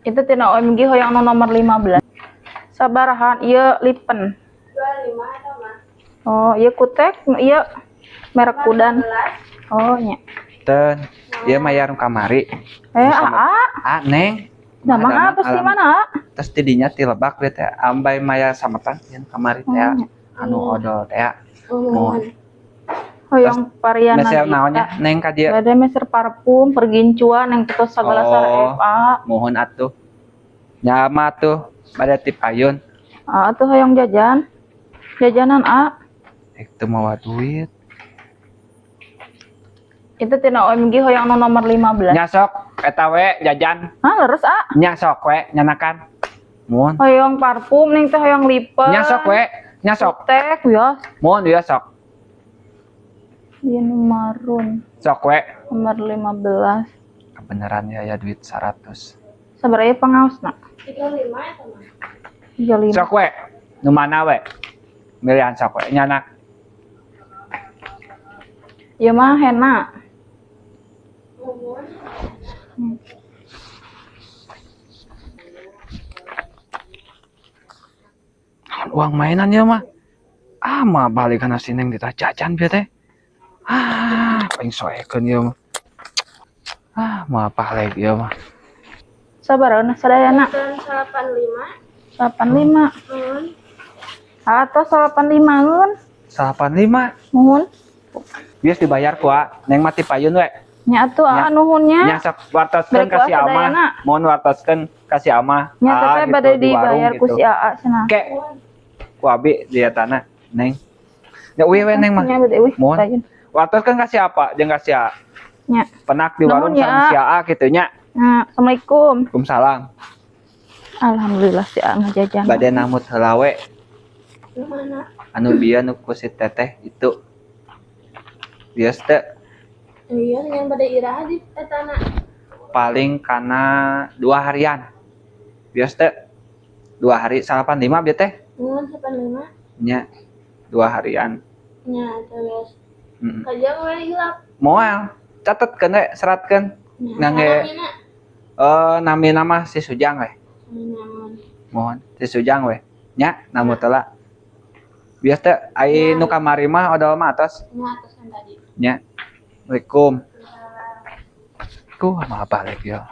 Itu tina OMG hoyong nu nomor 15. Sabarahan ieu lipen? 25 atau mah? Oh, ieu kutek, ieu merek Kudan. Oh, nya. Ten, ieu mayar nu kamari. Eh, aa, Ah, Neng. Damang apa sih mana? A? Terus tidinya ti lebak we teh ambay mayar sametan yen kamari teh Oh, nya. Anu odol teh. Mohon. Hoyong varian Meser naonnya Neng ka dieu? Bade meser parfum, pergincuan yang terus segala Oh. sarep, A. Mohon atuh. Nyama tuh bade ti payun. A tuh hoyong jajan. Jajanan, A. Ek teu mawa duit. Itu tina OMG hoyong nu nomor 15. Nya sok eta we jajan. Hah, leres, A? Nya sok we nyanakan. Mohon. Hoyong parfum ning teh hoyong lipen. Nya sok we, nya sok. Kutek, ya. Mohon ya sok. Ieu nu marun. Sok we. Nomor 15. Kebenaran ya ya duit 100. Sabaraha ieu pangaosna? 35 atau mah? 35. Sok we. Nu mana we? Milihan sok we nyanak. Ieu mah hena. Muhun. Naon uang mainan ya mah. Ah mah balik kana si Neng ditah jajan bieu teh. Ah, paling soekeun ieu mah. Ah, mah balik ieu mah. Sabaraha sadayana? Dan 85. 85. Muhun. Atau 85 eun. 85. Muhun. Bias dibayar ku A. Neng mah ti payun we. Nya atuh Nya. A nuhun nya. Nya sok wartoskeun Balik ka si puasa Ama. dayana. Mohon wartoskeun ka si Ama. Nya Ah, teteh gitu, bade di warung dibayar ku gitu. si AA cenah. Ke ku abi di tanah Neng. Ya uih we Neng mah. Nya bade euy. Mohon. Payun. Wartoskeun ka siapa jeung ka si A. Nya. Penak di warung Nuhun ya. sareng si AA kitu nya. Nah, Assalamualaikum. Waalaikumsalam. Alhamdulillah si A ngajajan. Bade namut heula we. Nu mana? Anu bieu nu ku si teteh itu. Bias teh Iya, yang bade iraha di etana. Paling kana 2 harian. Bias teh 2 hari 85 bieu teh. Muhun 85. Nya 2 harian. Nya teh geus. Heeh. Kajang we hilap. Moal catetkeun we seratkeun. Nya, Ngangge namina. Namina mah si Sujang we. Naon? Mohon si Sujang we. Nya namut heula. Bias teh ai nu kamari mah odol mah atos. Nya atosan tadi. Nya. Assalamualaikum. Ku mah balik ya.